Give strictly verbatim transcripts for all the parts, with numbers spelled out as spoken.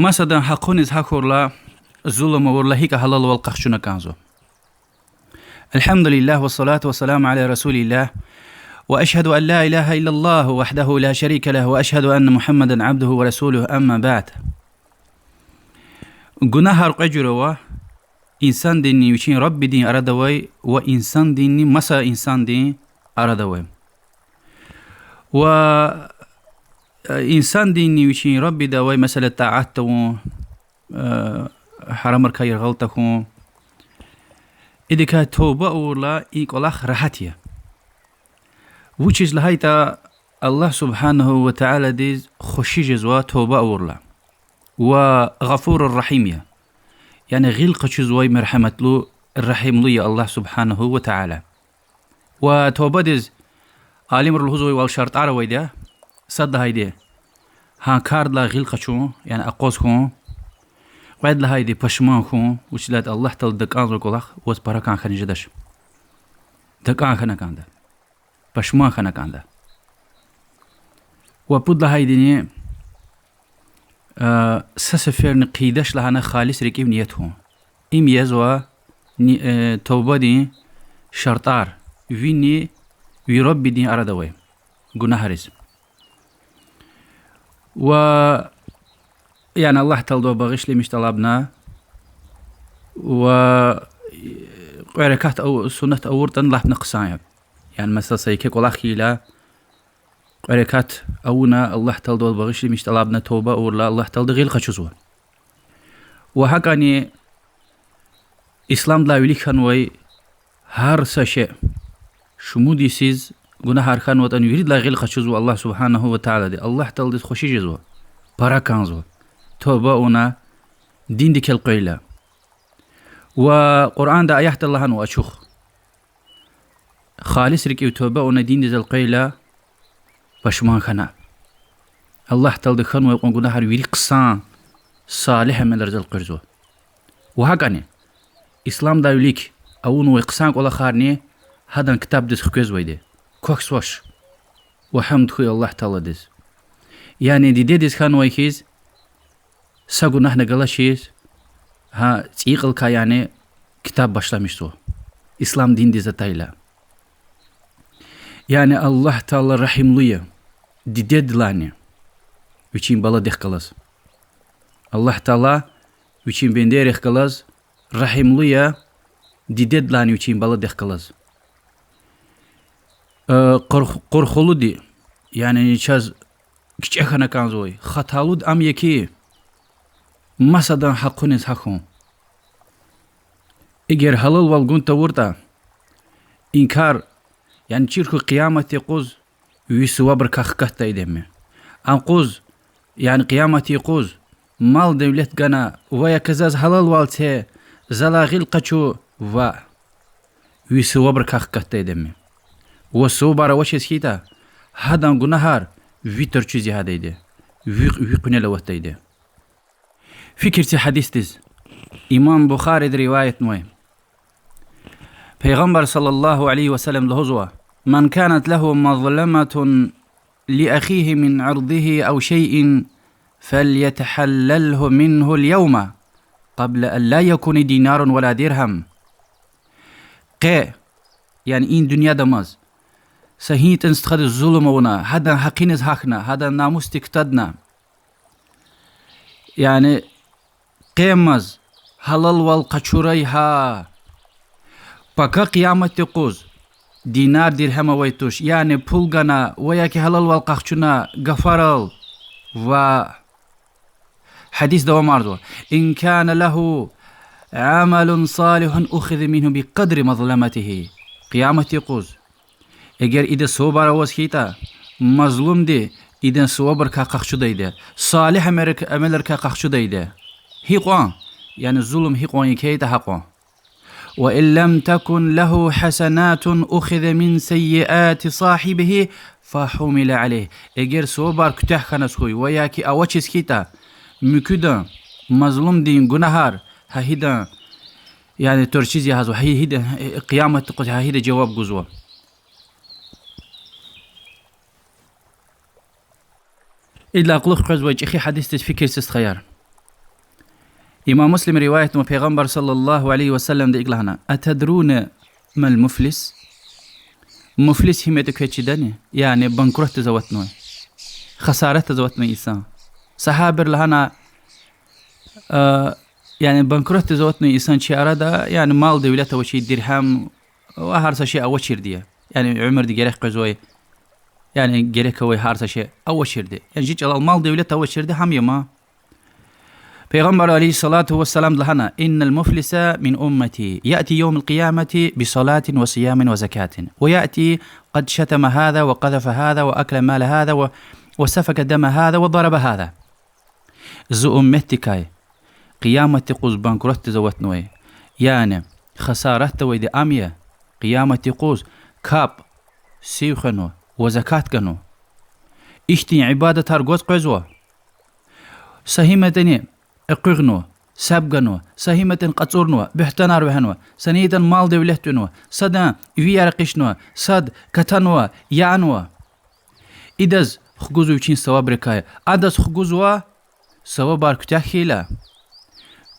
Масадан гьахъуниз гьахьурла, зулум авурла, гьикӀ гьалалвал къахчуна кӀанзава. الحمد لله والصلاة والسلام على رسول الله، وأشهد أن لا إله إلا الله وحده لا شريك له، وأشهد أن محمدا عبده ورسوله، أما بعد. Гунагьар кьве жуьре ава: инсандинни вичин Раббидин арада авай ва инсандинни маса инсандин арада авай. Ва, э, инсандинни вичин Раббида авай, месела, тӀаат тавун, э, гьарамрикай яргъал тахьун. Идакай тавба авурла, и кӀвалах рагьат я. Вучиз лагьайтӀа Аллагь سبحانه وتعالىдиз хвеши жезва тавба авурла. Ва غفور رحيم я. Яни гъил къачузвай, мергьяматлу, регьимлу я Аллагь سبحانه وتعالى. Ва тавбадиз алимри лугьузвайвал шартӀар авайди я. Сад лагьайди гьа кардилай гъил къачун, яни акъваз хьун. Кьвед лагьайди пашман хьун, вучиз лагьайтӀа Аллагь Таалади такӀанзавай кӀвалах ваз пара кӀан хьана жедач. ТакӀан хьана кӀанда. Пашман хьана кӀанда. Ва пуд лагьайдини, а, са сеферни хъийидач лагьана халис рикӀив ният хьун. Им язва ни-, э, тавбадин шартӀар, вини ви Раббидин арада авай гунагьриз. Ва, яни Аллагь Тааладивай багъишламиш тӀалабна, ва, э, кьве ракат ав-, суннат авуртӀани лап хъсан я. Яни, месела, са еке кӀвалах хьайила, кьве ракат авуна, Аллагь Тааладивай багъишламиш тӀалабна, тавба авурла, Аллагь Таалади гъил къачузва. Ва гьакӀани исламдилай вилик хьанвай гьар са шей, шумуд йисуз гунагьар хьанватӀани, виридалай гъил къачузва Аллагь سبحانه وتعالىди. Аллагь Тааладиз хвеши жезва, пара кӀанзава тавба авуна, диндихъ элкъвейла. Ва Къуръанда аятда лагьанва ачух: халис рикӀив тавба авуна диндиз элкъвейла, пашман хьана, Аллагь Таалади хьанвай кьван гунагьар вири хъсан, салигь амалриз элкъуьрзава. Ва гьакӀани исламдилай вилик авунвай хъсан кӀвалахарни гьадан ктабдиз хквезвайди, квахьзавач. Ва гьамд хьуй Аллагь Тааладиз. Яни дидедиз хьанвай хьиз, са гунагьни галачиз, гьа цӀийи кьилелай яни ктаб башламишзава, ислам диндиз атайла. Яни Аллагь Таала регьимлу я дидедилайни вичин баладихъ галаз. Аллагь Таала вичин бендейрихъ галаз регьимлу я дидедилайни вичин баладихъ галаз. Э, къур-, къурхулуди, яни чаз кичӀе хьана кӀанзавай, хаталуди ам я хьи, масадан гьахъуниз гьахьун. Эгер гьалалвал гун тавуртӀа, и кар, яни чир хьуй, къияматдин юкъуз ви сувабрикай хкатдайди я. Ам къуз, яни къияматдин юкъуз мал-девлет гана ва я заз гьалалвал це, залай гъил къачу, ваъ, ви сувабрикай хкатдайди я. Ва сувабар авачиз хьайитӀа, гьадан гунагьар ви тӀварцӀиз ягьадайди я, ви, ви къуьнел аватдайди я. Фикир це гьадисдиз. Имам Бухариди риваятнавай. Пайгъамбар صلى الله عليه وسلم лугьузва: من كانت له مظلمة لأخيه من عرضه أو شيء فليتحلله منه اليوم قبل أن لا يكون دينار ولا درهم. Къе, яни и дуьньядамаз, са гьинтӀин стхадиз зулум авуна, гьадан гьахъиниз гьахьна, гьадан намусдик кутадна, яни къемаз гьалалвал къачурай гьа, пака къияматдин юкъуз динар-диргьем авай туш, яни пул гана ва яки гьалалвал къахчуна гафарал, ва гьадис давамарзава: إن كان له عمل صالح أخذ منه بقدر مظلمته. Къияматдин юкъуз, эгер идан сувабар аваз хьайитӀа, мазлумди идан сувабрикай къахчудайди я, салигь амалрик-, амалрикай къахчудайди я. Гьикьван, яни зулум гьикьван я хьайитӀа, гьакьван. وإن لم تكن له حسنات أخذ من سيئات صاحبه فحمل عليه. Эгер сувабар куьтягь хьаназ хьуй ва яки авачиз хьайитӀа, муькуьдан, мазлумдин гунагьар гьа идан, яни тӀварцӀиз ягьазва, гьа идан, къияматдин юкъуз гьа идан жаваб гузва. Идалай кьулухъ къвезвай чӀехи гьадисдиз фикир це, стхаяр. Имам Муслим риваятнава, Пайгъамбар صلى الله عليه وسلمди икӀ лагьана: أتدرون ما المفلس؟ Муфлис гьим ятӀа квез чидани? Яни банкротдиз аватнавай, хасаратдиз аватнавай инсан. Сагьабайри лагьана: яни банкротдиз аватнавай инсан чи арада, яни мал-девлет авачир, диргьам ва гьар са шей авачирди я. Яни уьмуьрда герек къвезвай, яни герек авай гьар са шей авачирди. Яни жи чӀалал мал-девлет авачирди гьам я ман. Пайгъамбар عليه الصلاة والسلام лагьана: إن المفلس من أمتي يأتي يوم القيامة بصلاة وصيام وزكاة ويأتي قد شتم هذا وقذف هذا وأكل مال هذا و-، وسفك دم هذا وضرب هذا. Зи умметдикай Къиямат юкъуз банкротдиз аватнавай, яни хасаратда авайди ам я, Къиямат юкъуз капӀ сив хвенва ва закат ганва, ихьтин ибадатар гваз къвезва, са гьим ятӀани экъуьгънава, саб ганва, са гьим ятӀани кьацӀурнава, буьгьтанар вегьенва, са ни ятӀани мал-девлет тӀуьнва, садан вияр экъичнава, сад катанва, янва. Идаз хгузва вичин савабрикай, адаз хгузва савабар куьтягь хьайила,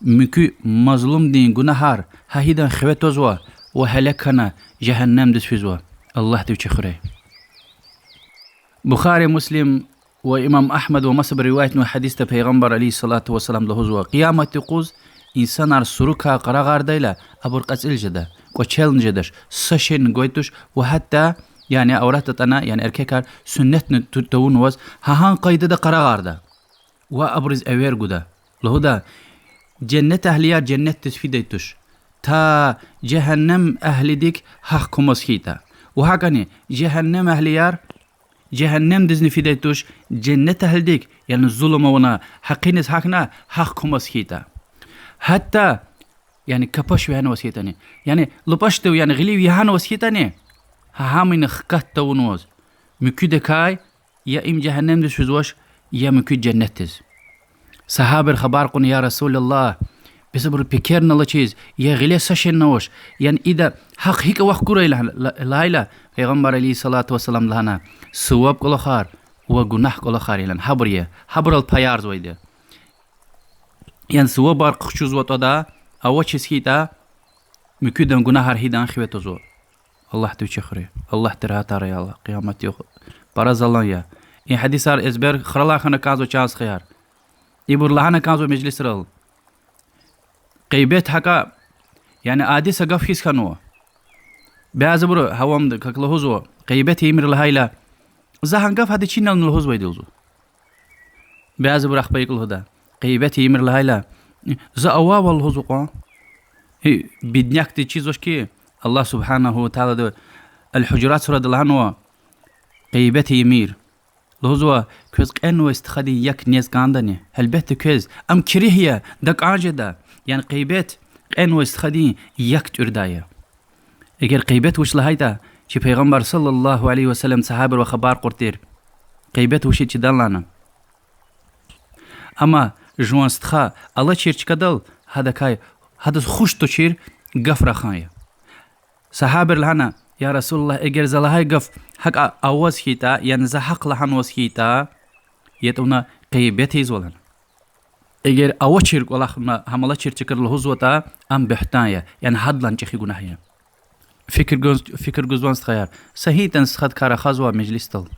муькуь мазлумдин гунагьар гьа гьидан хиве твазва ва гьелек хьана жегьеннемдиз физва. Аллагьди вичи хуьрай. Бухари, Муслим ва имам Агьмад ва масабуру риваятнавай гьадисда Пайгъамбар عليه الصلاة والسلام лугьузва: Къиямат юкъуз инсанар сурукай къарагъардайла, абур кьецӀил жеда, кӀвачелни жедач, са шейни гвай туш ва гьатта, яни аврат атӀана, яни эркекар суннетни ту-, тавунваз, гьа гьан къайдада къарагъарда ва абуруз эвер гуда. Лугьуда: женнет агьлияр женнетдиз фидай туш, та жегьеннем агьлидик гьахъ кумаз хьайитӀа. Ва гьакӀни жегьеннем агьлияр жегьеннемдизни фидай туш, женнет агьлидик, яни зулум авуна, гьакъиниз гьахьна, гьахъ кумаз хьайитӀа. Гьатта, яни капаш вегьенваз хьайитӀани, яни лупӀашдив, яни гъилив ягьанваз хьайитӀани, гьа гьамни хкат тавунваз, муькуьдакай я им жегьеннемдиз физвач, я муькуьд женнетдиз. Сагьабайри хабар кьуна: я رسول الله, бес абуру пекерни алачиз, я гъиле са шейни авач, яни ида гьахъ гьикӀ авахъ гурай ла-, ла-, лагьайла, Пайгъамбар عليه الصلاة والسلام лагьана: суваб кӀвалахар ва гунагь кӀвалахар, яни гьабур я, гьабурал паярзавайди. Яни сувабар къачузватӀа ада, авачиз хьайитӀа, муькуьдан гунагьар гьидан хиве твазва. Аллагьди вичи хуьрай, Аллагьди рагьатарай, я Аллагь, Къиямат югъ пара залан я. И гьадисар эзбер хуралай хьана кӀанзава, чан стхаяр. Ибур лагьана кӀанзава межлисрал. Гъибет гьакӀа, яни ади са гаф хьиз хьанва. Бязибуру гьавамда как лугьузва, гъибет ийимир лагьайла, за гьа гаф гьада чинални лугьузвайди лугьузва. Бязибуру ахпа икӀ лугьуда: гъибет ийимир лагьайла, за авайвал лугьузва кьван. Гьи, биднякди чизвач хьи, Аллагь سبحانه وتعالىди Аль-Гьужурат сурада лагьанва: гъибет ийимир. Лугьузва, квез кьенвай стхадин як нез кӀандани? Гьелбетда, квез ам керигь я, такӀан жеда. Яни гъибет кьенвай стхадин як тӀуьрдай я. Эгер гъибет вуч лагьайтӀа, чи Пайгъамбар صلى الله عليه وسلم сагьабайривай хабар кьур тир, гъибет вуч я чидани лагьана. Амма жуван стха алачир чкадал гьадакай, гьадаз хуш тушир гаф рахун я. Сагьабайри лагьана: я رسول الله, эгер за лагьай гаф гьакӀа аваз хьайитӀа, яни за гьахъ лагьанваз хьайитӀа, ятӀа вуна гъибет ийизва лагьана. Эгер авачир кӀвалахна гьам алачир чкадал лугьузватӀа, ам буьгьтан я, яни гьадалайни чӀехи гунагь я. Фикир гуз-, фикир гузвани, стхаяр, са гьи ятӀани стхадикай рахазва межлисдал,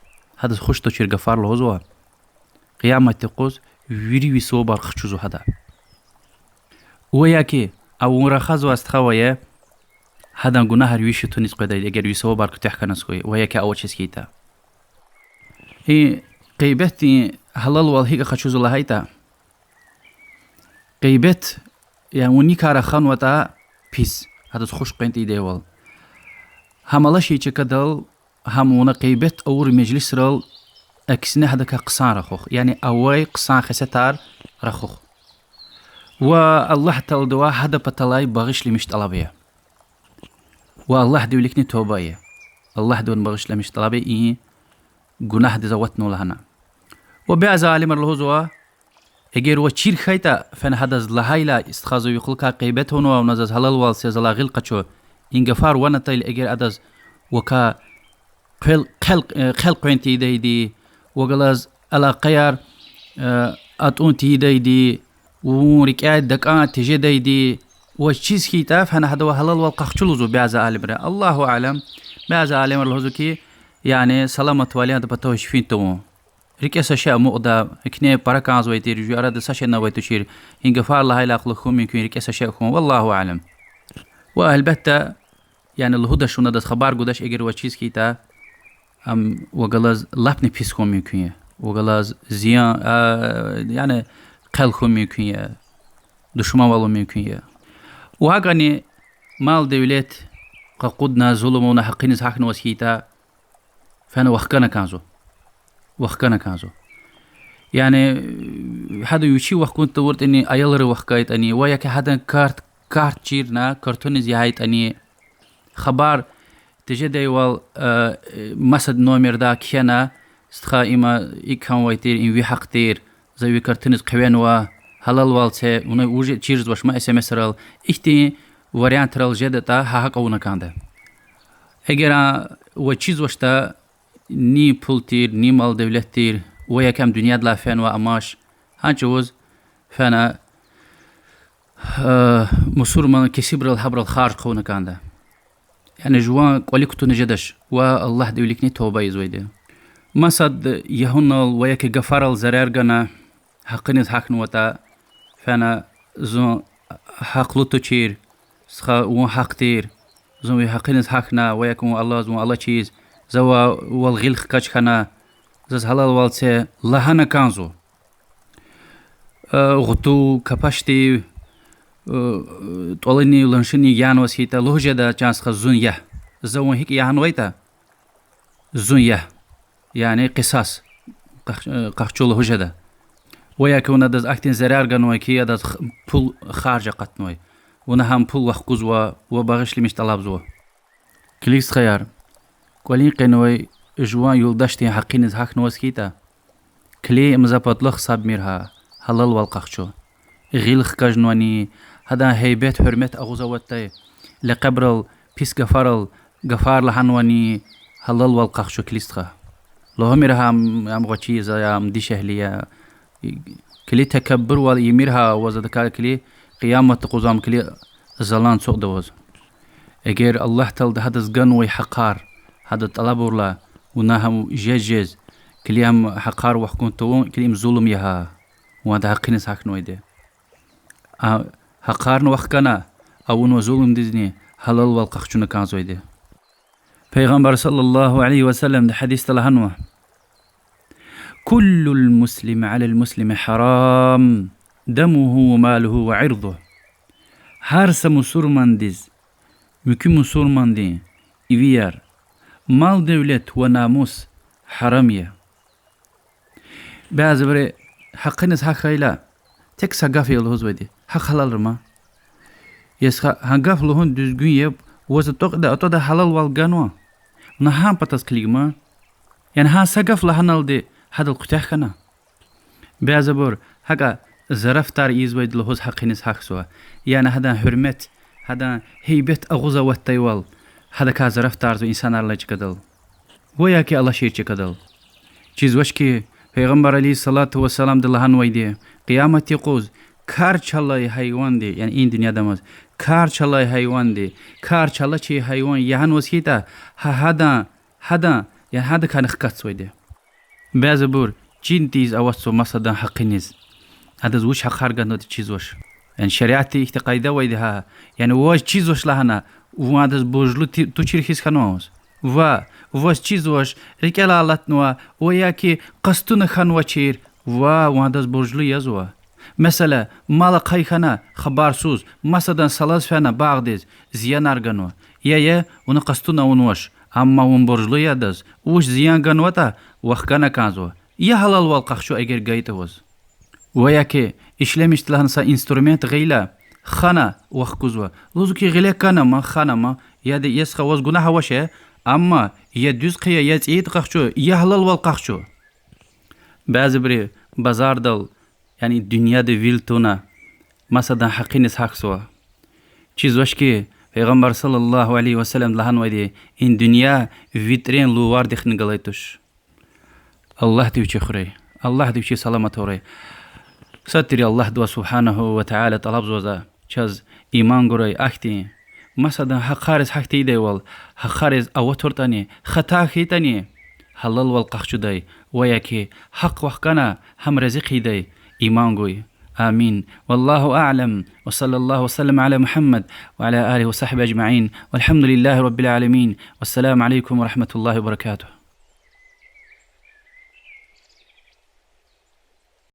гьадаз хуш тушир гафар лугьузва, Къиямат юкъуз вири ви сувабар къачузва гьада. Ва я ки а вун рахазвай стха авай, гьадан гунагьар ви шей туниз къведайди, эгер ви сувабар куьтягь хьаназ хьуй, ва я ки авачиз хьайитӀа. И гъибетдин гьалалвал гьикӀ къачузва лагьайтӀа, гъибет, яни вун никай раханватӀа пис, гьадаз хуш къвен тийидайвал, гьам алачир чкадал, гьам вуна гъибет авур межлисрал аксина гьадакай хъсан рахух, яни авай хъсан хесетар рахух. Ва Аллагь Тааладивай гьадан паталай багъишламиш тӀалаб ая. Ва Аллагьдин виликни тоба ая. Аллагьдивай багъишламиш тӀалаб ая и гунагьдиз аватнава лагьана. Ва бязи алимар лугьузва, эгер ваз чир хьайитӀа, фена гьадаз лагьайла, стхаз ви юкъуз гъибет авунва, вуна заз гьалалвал це, залай гъил къачу, и гафар ван атайла, эгер адаз вакай хъел, хъел, э, хъел къвен тийидайди, вакалаз алакъаяр, э, атӀун тийидайди, вун рикӀяй дакӀан тежедайди ваз чиз хьайитӀа, фена гьадавай гьалалвал къахчу лугьузва бязи алимри. Аллагьу аълам, бязи алимри лугьузва хьи, яни саламатвалин адан патав гьич фин тавун. РикӀе са шей амукьда, экне пара кӀанзавай тир, жуьре арада са шейни авай тушир, и гафар лагьайла акьуллу хьун мумкин, рикӀе са шей хьун, والله أعلم. Ва гьелбетда, яни лугьудач вуна, адаз хабар гудач, эгер ваз чиз хьайитӀа, ам ваз галаз лапни пис хьун мумкин я, ваз галаз зиян, а, яни хъел хьун мумкин я, душманвал авун мумкин я. Ва гьакӀни мал-девлет къакъудна, зулум авуна, гьакъиниз гьахьнаваз хьайитӀа, фена вахкана кӀанзава. Вахкана кӀанзава. Яни гьадан вичи вахкун тавуртӀани, аялри вахкайтӀани, ва я хьи гьадан карт, карт чирна, картуниз ягьайтӀани, хабар тежедайвал, э, масад номердай кхьена, стха, им икӀ хьанвай тир, им ви гьахъ тир, за ви картуниз хъивенва, гьалалвал це, вуна уже чирзавач ман СМС-рал, ихьтин вариантрал жедатӀа, гьа гьакӀ авуна кӀанда. Эгер а ваз чизвачтӀа, ни пул тир, ни мал-девлет тир, ва я хьи ам дуьньядилай фенвай амач, гьа чӀавуз фена, э, мусурман кесибрал гьабурал харж хъувуна кӀанда. Яни жуван кӀвалик кутуна жедач, ва Аллагьдин виликни тавба ийизвайди. Масад ягьунал ва я хьи гафарал зарар гана, гьакъиниз гьахьнаватӀа, фена зун гьахълу тушир, стха, вун гьахъ тир, зун ви гьакъиниз гьахьна, ва я хьи вун алаз, вун алачиз, завай вал гъил хкаж хьана, заз гьалалвал це лагьана кӀанзава. Э, гъутув, капашдив, э, тӀвалунив, ланшунив янаваз хьайитӀа, лугьуз жеда, чан стха, зун я. За вун гьикӀ ягьанвайтӀа, зун я. Яни къисас къах-, э, къахчу лугьуз жеда. Ва я хьи вуна адаз ахьтин зарар ганвай хьи, адаз х-, пул харж акъатнавай. Вуна гьам пул вахкузва ва багъишламиш тӀалабзава. Килиг, стхаяр, кӀвалин къенвай жуван юлдашдин гьакъиниз гьахьнаваз хьайитӀа, килиг, им за патал гьисабмир гьа, гьалалвал къахчу. Гъил хкажнавани, гьадан гьейбет-гьуьрмет агъуз аватдай лекъебрал, пис гафарал гафар лагьанвани, гьалалвал къахчу, килиг, стха. Лугьумир гьа ам, ам гъвечӀи я, за я, ам дишегьли я. Килиг, такаббурвал ийимир гьа ваз, адакай килиг, къиямат юкъуз ам, килиг, залан ацукьда ваз. Эгер Аллагь Таалади гьадаз ганвай гьахъар гьада тӀалабурла, вуна гьам жез жез, килиг, ам гьахъар вахкун тавун, килиг, им зулум я гьа, вун адан гьакъиниз гьахьнавайди. А гьахъарни вахкана, авунвай зулумдизни гьалалвал къахчуна кӀанзавайди. Пайгъамбар صلى الله عليه وسلمди гьадисда лагьанва: كل المسلم على المسلم حرام دمه وماله وعرضه. Гьар са мусурмандиз муькуь мусурмандин ивияр, мал-девлет ва намус гьарам я. Бязибуру гьакъиниз гьахьайла, тек са гаф я лугьузвайди: гьахъ гьалалрай ман. Я стха, гьа гаф лугьун дуьзгуьн я, ваз атӀуд-, атӀудай гьалалвал ганва. Вуна гьам патаз килигман. Яни гьа са гаф лагьаналди гьадал куьтягь хьана. Бязибур гьакӀа зарафатар ийизвайди лугьуз гьакъиниз гьахьзава. Яни гьадан гьуьрмет, гьадан гьейбет агъуз аватдайвал, гьадакай зарафатарзава инсанар алай чкадал. Ва я хьи алашир чкадал. Чизвач хьи, Пайгъамбар عليه الصلاة والسلامди лагьанвайди: къиямат юкъуз карч алай гьайванди, яни и дуьньяда амаз, карч алай гьайванди, карч алачир гьайван ягьанваз хьайитӀа, гьа гьадан, гьадан, яни гьадакайни хкатзавайди. Бязибур чин тийиз аватзава масадан гьакъиниз. Адаз вуч гьахъар ганватӀа чизвач. Яни шариатди ихьтин къайда авайди гьа. Яни ваз чизвач лагьана, вун адаз боржлу ти-, тушир хьиз хьанва ваз. Ва ваз чизвач, рикӀелай алатнава, ва я хьи къастуна хьанвачир, ва вун адаз боржлу язва. Месела, мал ахъа хьана хабарсуз, масадан салаз фена багъдиз, зиянар ганва. Я, я, вуна къастуна авунвач, амма вун боржлу я адаз, вуч зиян ганватӀа, вахкана кӀанзава. Я гьалалвал къахчу, эгер гайитӀа ваз. Ва я хьи ишлемишда лагьана са инструмент гъайила, хана вахкузва. Лугьузва хьи, гъиле кӀана ман, хана ман, яда, я стха, ваз гунагь авач, амма я дуьз хъия, я цӀийитӀа къахчу, я гьалалвал къахчу. Бязибуру базардал, яни дуьньяда вил туна, масадан гьакъиниз гьахьзава. Чизвач хьи, Пайгъамбар صلى الله عليه وسلمди лагьанвайди: и дуьнья витрен лувардихъни галай туш. Аллагьди вичи хуьрай, Аллагьди вичи саламат авурай. Сад тир Аллагьдивай سبحانه وتعالى тӀалабзава за чаз иман гурай ахьтин, масадан гьахъариз гьахьтин ийидайвал, гьахъариз аватуртӀани, хата хьайитӀани, гьалалвал къахчудай ва я ки гьахъ вахкана гьам рази хъийидай иман гуй. آمين. والله أعلم، وصلى الله وسلم على محمد وعلى آله وصحبه أجمعين، والحمد لله رب العالمين، والسلام عليكم ورحمة الله وبركاته.